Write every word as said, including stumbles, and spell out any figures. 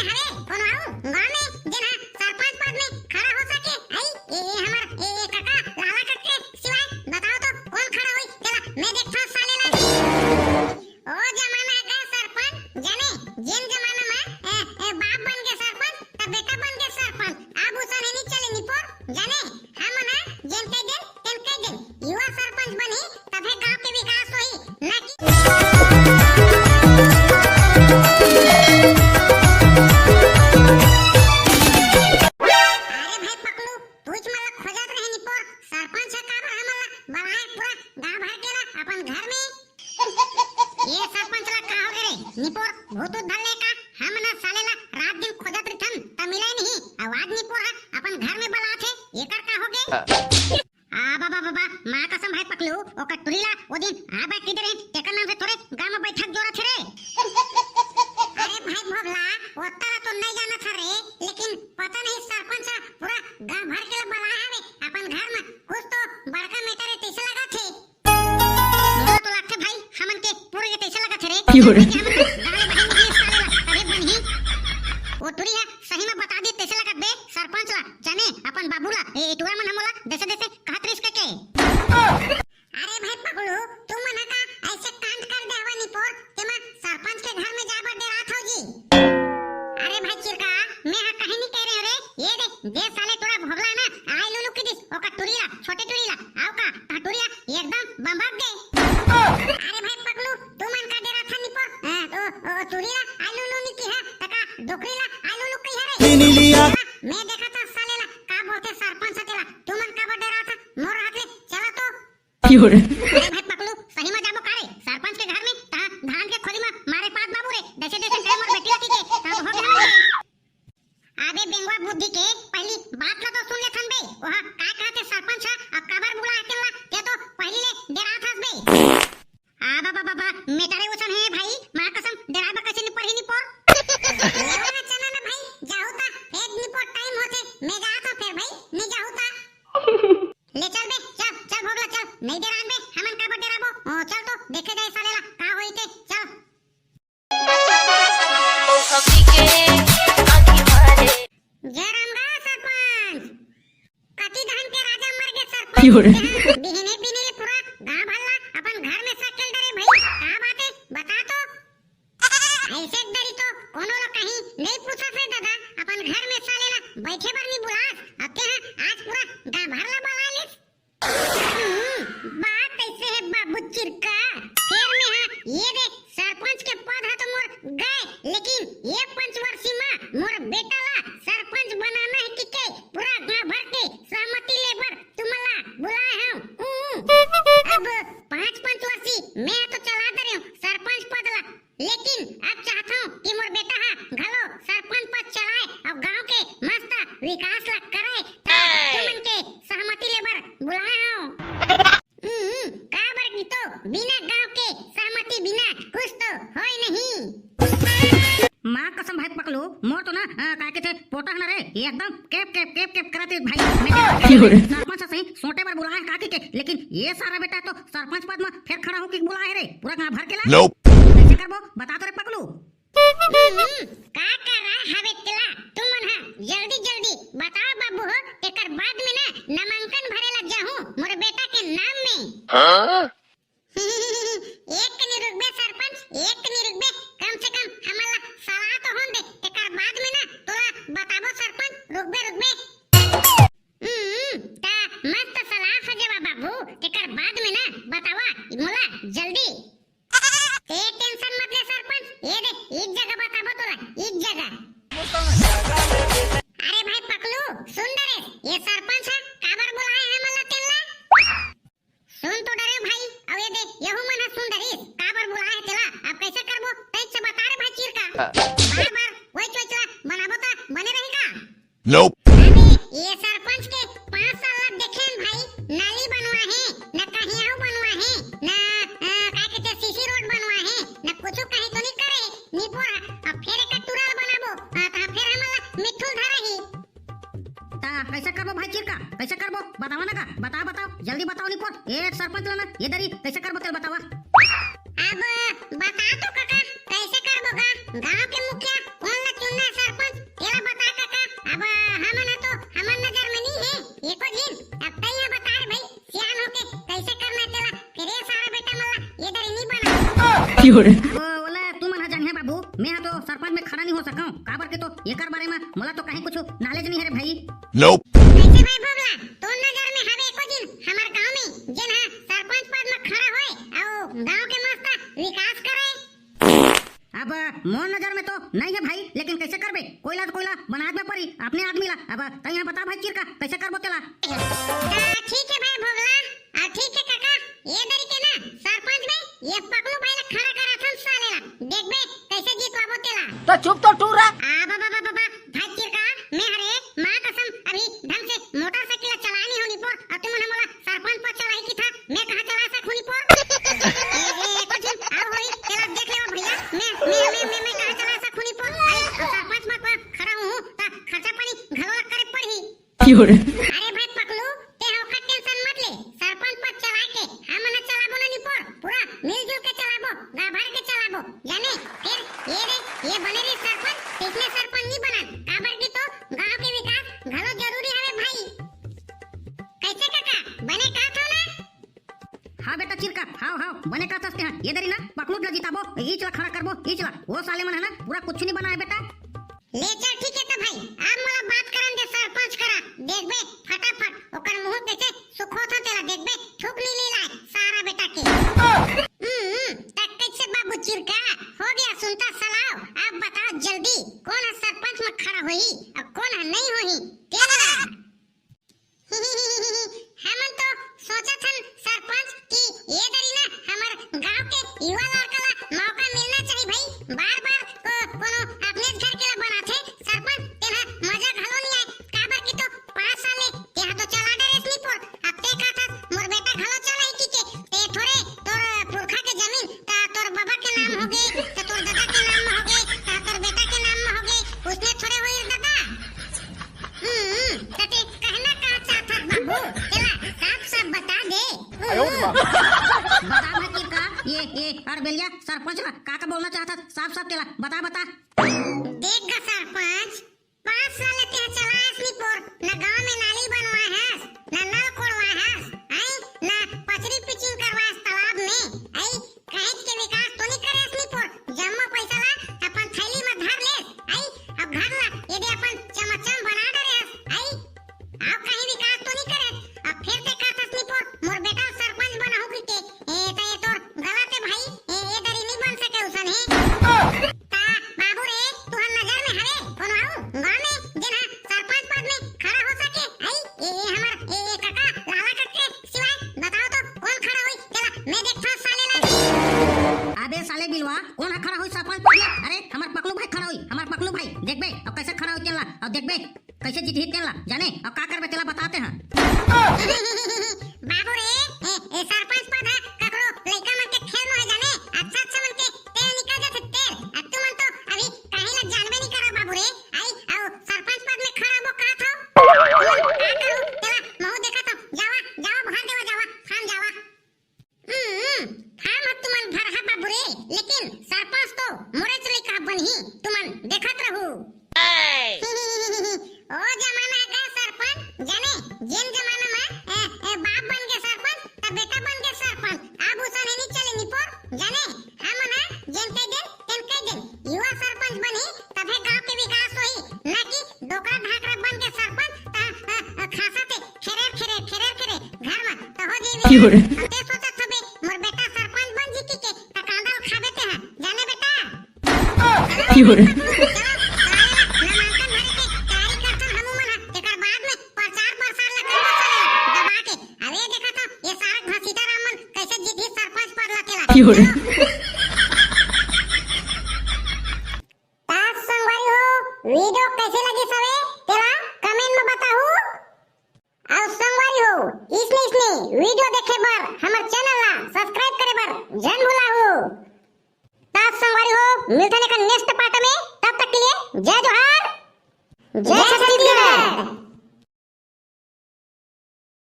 हवे कोनो आऊ गांव में जेन हा सरपंच पद में खड़ा हो सके? आई, ए, ए हमर, ए, ए कका, लाला कका के सिवाय बताओ तो कौन खड़ा होई? तेला मैं देखथंव साले ला। ओ जमाना गे सरपंच, जाने, जेन जमाना में, ए, ए, बाप बन के सरपंच, त बेटा बन के सरपंच। अब उसन हे नी चले निपोर, जाने, हमन हा जेन कह देन, तेन कह देन। युवा सरपंच बनही, तभे गांव के विकास होही, ना कि अरे भाई पकलू, तूच मन ला खोजत रहे निपोर, सरपंच ह काबर हमन ला बलाए पूरा गांव भर के ला अपन घर में? ये सरपंच ला का होगे रे? निपोर भूत उत धर ले का? हमन ह साले ला रात दिन खोजत रिथन त मिले नहीं, अउ आज निपोर ह अपन घर में बलात हे, एकर का होगे? आ बाबा बाबा, माँ कसम भाई पकलू, ओकर टुरी ला ओ दिन आ बात किधर हे, तेकर नाम से थोरे गांव में बैठक जोरत हे रे। अरे भाई भोगला, ओतका ला तो नहीं जानत हन रे, लेकिन पता नहीं सरपंच ह पूरा गांव भर के ला बलाए हवे अपन घर में, कुछ तो बड़का matter हे तैसे लगत हे। मोला तो लगथे भाई, हमन के पूरे के तैसे लगत हे रे। क्यों रे? कि हमन के गाले बहिन निकले साले ला, तभे बनही। ओ टुरी ह सही में बता दी तैसे लगत बे सरपंच ला, जाने अपन बाबू ला, ए, ए टुरा मन ह मोला देसे देसे कहत रिस के, के। अरे भाई पगलू, तुमन ह का ऐसे कांड कर दे हवा निपोर, तेमा सरपंच के घर में जाए बर डेरात हव जी। अरे भाई चिरका, मैं हा कहीं नहीं कह रहे रे। ये दे, दे साले टुरा भोगला ना, आई लुलु की दिस, ओकर टुरी ला, छोटे टुरी ला, आव का, ता टुरी ला एकदम बम्बक दे। अरे भाई पगलू, तुमन का डेरात हव निपोर, हाँ, ओ, ओ, टुरी ला आई लुलु नहीं की है, तका डोकरी ला आई लुलु कही है रे। नहीं, नहीं लिया। मैं देखा था साले ला, का बोलते सरपंच तेला, तुमन का बर डेरात हव, मोर हाथ ले, चला तो। क्यों रे? अरे भाई पकलू, सही में जाबो का रे? सरपंच के घर में, तहाँ धान के खोली में मारे पात बाबू रे, देसे देसे टाइम और बेटी आती के, तहाँ हो गया। अबे बेंगवा बुद्धि के, पहली बात ला तो सुन लेथन बे, ओहा का कहते सरपंच ह, अब काबर बुलाए तेला, ते तो पहली ले डेरात हस बे। आ बाबा बाबा, मेटारे उसन हे भाई, माँ कसम, डेराए बर कइसे निपोर ही निपोर। लेवा ना चना ना भाई, जाहू ता, फेर निपोर टाइम होथे, मैं जात हूँ फेर भाई, नहीं जाहू ता। ले चल बे, चल, चल भोगला चल, नहीं डेरान बे, हमन काबर डेराबो? ओ, चल तो, देखे जाए साले ला, का होई ते, चल। जय राम गा सरपंच। कति धान के राजा मर गे सरपंच। क्यों रे? बिहने बिहने ले पूरा गांव भर ला अपन घर में सकेल डरे भाई। का बात हे? बता तो। ऐसे डरी तो कोनो ला कहीं नहीं पूछा से दादा, अपन घर में साले ला बैठे बर नहीं बुलास। अब ते हा आज पूरा गांव भर ला बुला लेस। हम्म, बात ऐसे हे बाबू चिरका, फेर में हा ये दे सरपंच के पद हा तो मोर गए, लेकिन ये पंचवर्षी मा मोर बेटा ला सरपंच बनाना हे कि के पूरा गांव भर के सहमति ले बर तुमला बुलाए हूँ। हम्म, अब पांच पंचवर्षी मैं तो चला दे रहे हूँ सरपंच पद ला, लेकिन अब चाहत हूँ कि मोर बेटा हा घलो सरपंच पद चलाए और गांव के मस्त विकास ला करे, तब तुमन के सहमति ले बर बुलाए हूँ। हम्म, काबर की तो बिना गांव के सहमति बिना कुछ तो होय नहीं। माँ कसम भाई पकलू, मोर तो ना, अ, का कहते पोटा ना रे, ये एकदम केप केप केप केप कराते भाई। मैं सरपंच सही सोटे बर बुलाए का के, लेकिन ये सारा बेटा तो सरपंच पद में फेर खड़ा होके बुलाए रे, पूरा गांव भर के ला। Nope। कैसे करबो बता तो रे पकलू। हम्म, का कर रहा हवे तेला? तुमन हा जल्दी जल्दी बताओ बाबू हो, तेकर बाद में ना नामांकन भरे ला जाहूं मोर बेटा के नाम में। हाँ? एक कनी रुकबे सरपंच, एक कनी रुकबे, कम से कम हमन ला सलाह तो होन दे, तेकर बाद में ना तोला बताबो सरपंच, रुकबे रुकबे। हम्म, ता मस्त सलाह सजेवा बाबू, तेकर बाद में ना बतावा मोला जल्दी। ते tension मत ले सरपंच, ये दे, एक जगह बताबो तोला, एक जगह। अरे भाई पकलू, सुन दे रे, ये सरपंच हा काबर बुलाए हे हमन ला तेला? सुन तो डरे भाई, अउ ये दे, यहू मन हा सुन डरिस, काबर बुलाए हे तेला, अब कैसे करबो, तैं से बता रे भाई चिरका। बार बार वही चोचला बनाबो ता बने रही का? Nope। अबे, ये सरपंच के पाँच साल ला देखेन भाई, नाली बनवा हे, न कहियाऊ बनवा हे, न, अ, का कहते, सीसी रोड बनवा हे, न कुछु कहीं तो नहीं करे, निपोर हा, अब फेर एक टूरा ला बनाबो, अ, ता फेर हमन ला मिठुल धरही। ता कैसे करबो भाई चिरका, कैसे करबो? बतावा ना का, बताओ, बताओ, जल्दी बताओ निपोर, ये सरपंच ला ना, ये दरी, कैसे करबो तेल बतावा। अब बता तो काका, कैसे करबो गा? गांव के मुखिया कोन ला चुनना हे? अब ओला तुमन ह जानहे बाबू, मैं ह तो सरपंच में खड़ा नहीं हो सकंव, काबर के तो एकर बारे में मोला तो कहीं कुछ knowledge नहीं है रे भाई। Nope। कैसे भाई भोगला, तोर नजर में हवे एको झिन हमर गांव में जेन ह सरपंच पद में खड़ा होए अउ गांव के मस्त विकास करे? अब मोर नजर में तो नहीं है भाई, लेकिन कैसे करबे, कोई ला तो कोई ला बनात में पड़ी अपने आदमी ला। अब तैं ह बता भाई चिरका, कैसे करबो तेला? आ, ठीक है भाई भोगला, आ, ठीक है काका, ये दरी के ना सरपंच में ये पकलू भाई ला खड़ा कराथन साले ला, देखबे कैसे जितवाबो तेला। तो चुप तो टूरा। आ बाबा बाबा बाबा, भाई चिरका, मैं हरे माँ कसम अभी ढंग से मोटरसाइकिल ला चलानी होनी पोर, अउ तुमन हमला सरपंच पद चलाही किथा, मैं कहाँ चला सकहूं नी पोर? ए, ए, ए, कुछ और होई, तेला देख लेवा भैया, मैं, मैं, मैं, मैं, मैं कहाँ चला सकहूं नी पोर? अरे, अब सरपंच पद पर खड़ा हूँ, त खर्चा पानी घलो ला करे पड़ही। अरे भाई पकलू, ते ह ओखर tension मत ले, सरपंच पद चला के हमन ह चलाबो ना नी पोर, पूरा मिलजुल के चलाबो, गांव भर के चलाबो, जाने? फिर ये रे, ये बने रे सरपंच, इसने सरपंच नहीं बना, काबर की तो गांव के विकास घलो जरूरी हवे भाई। कैसे काका, बने कहत हो ना? हाँ बेटा चिरका, हाव, हाव, बने कहत हस तेहा। ये दरी ना पकलू ला जिताबो, इच ला खड़ा करबो, इच ला। वो साले मन है ना, पूरा कुछ नहीं बना है बेटा। ले चल ठीक है तो भाई, अब मोला बात करन दे सरपंच करा, देखबे फटाफट ओकर मुंह कैसे सुखोथन तेला, देखबे थूक नहीं ले लाए सारा बेटा के। हम्म, हम्म, तक कैसे बाबू चिरका, हो गया सुनता सलाव, अब बताओ जल्दी कौन है सरपंच में खड़ा होही और कौन है नहीं होही तेला? हमन तो सोचत हन सरपंच कि ये दरी ना हमर गांव के युवा लड़का ला मौका मिलना चाहिए भाई। बार-बार को-, कोनो अपनेच घर के ला बनाथे सरपंच, तेन ह मजा घलो नहीं आए। काबर की तो पाँच साल ले तेहा तो चला डरेस नी पोर, अब ते कहत हस मोर बेटा घलो चलाही कि के, ते थोरे तोर पुरखा के जमीन, त तोर बाबा के नाम होगे, त तोर दादा के नाम में होगे, त तोर बेटा के नाम में होगे, उसने थोरे होई दादा। हम्म, त ते कहना का चाहत हस बाबू? तेला साफ साफ बता दे। बता भाई चिरका, ये, ये अरबेलिया सरपंच ला का का बोलना चाहत हस? साफ साफ तेला बता, बता। देख गा सरपंच, पाँच साल ले तेहा चलायस नी पोर, ना गांव में नाली बनवाए हस, ना नल कोड़वाए हस, आई, ना पचरी पिचिंग करवाए हस तालाब में, आई, कहेच के विकास तो नी करे हस नी पोर, जम्मो पैसा ला अपन थैली में धर लेस, आई, अब घर ला ये दे अपन चमाचम बना डरे हस, आई, अब कहीं विकास तो नी करे, अब फिर ते कहत हस नी पोर, मोर बेटा सरपंच बनाहूं कहिके, ए, त ये तोर गलत है भाई, ए, ये दरी नी बन सके उसन है। ता बाबू रे, तुहर नजर में हरे कोनो अउ गांव में जेन ह सरपंच पद में खड़ा हो सके? आई, ए, ए हमर, ए, ए काका, लाला करके सिवाय बताओ तो कौन खड़ा होई? तेला मैं देखथंव साले ला। अबे साले बिलवा, कौन ह खड़ा होई सरपंच पद में? अरे हमर पकलू भाई खड़ा होई, हमर पकलू भाई। देखबे अब कैसे खड़ा होई तेला, अब देखबे कैसे जीतही तेला, जाने? अब का करबे तेला बताते हैं। बाबू रे, ए, ए सरपंच पद ह ककरो लइका मन के खेल नो है जाने, अच्छा अच्छा मन के तेल निकल जाथे तेल। अब तुमन तो अभी कहीं ला जानबे नहीं करा बाबू रे। आई, अउ सरपंच पद में खड़ा होबो कहत हव। तुमन का करो, तेला महू देखत हव। जावा, जावा, भर देवा, जावा, फार्म जावा। हम्म, फार्म ह तुमन भरहा बाबू रे, लेकिन सरपंच तो मोरेच लइका बनही, तुमन देखत रहू। ओ जमाना का सरपंच, जाने, जेन जमाना में, ए, ए, बाप बन के सरपंच, त बेटा बन के सरपंच, अब उसन नहीं चले निपोर, जाने, हमन ह जेन कह देन, तेन कह देन, युवा सरपंच बनही, तभे गांव के विकास होही, ना कि डोकरा ढाकरा बन के सरपंच, त, अ, अ, खासा ते खेरेर, खेरेर, खेरेर, खेरेर, घर में, त हो जाई विकास। अब ते सोचत हबे, मोर बेटा सरपंच बन जी कहिके, त कांदा ल खाबे ते ह, जाने बेटा? चलो, चलो, नामांकन भरे के तैयारी करथन हमू मन ह, तेकर बाद में प्रचार प्रसार ला करबो साले ला दबा के। अरे देखत हव, ये सारा घसीटा राम मन कैसे जीतही सरपंच पद ला तेला। त संगवारी हो, video कैसे लगिस हवे, तेला comment में बताहू। अउ संगवारी हो, इसने, इसने video देखे बर हमर channel ला subscribe करे बर झन भुलाहू। त संगवारी हो, मिलथन एक next part में, तब तक के लिए जय जोहार, जय छत्तीसगढ़।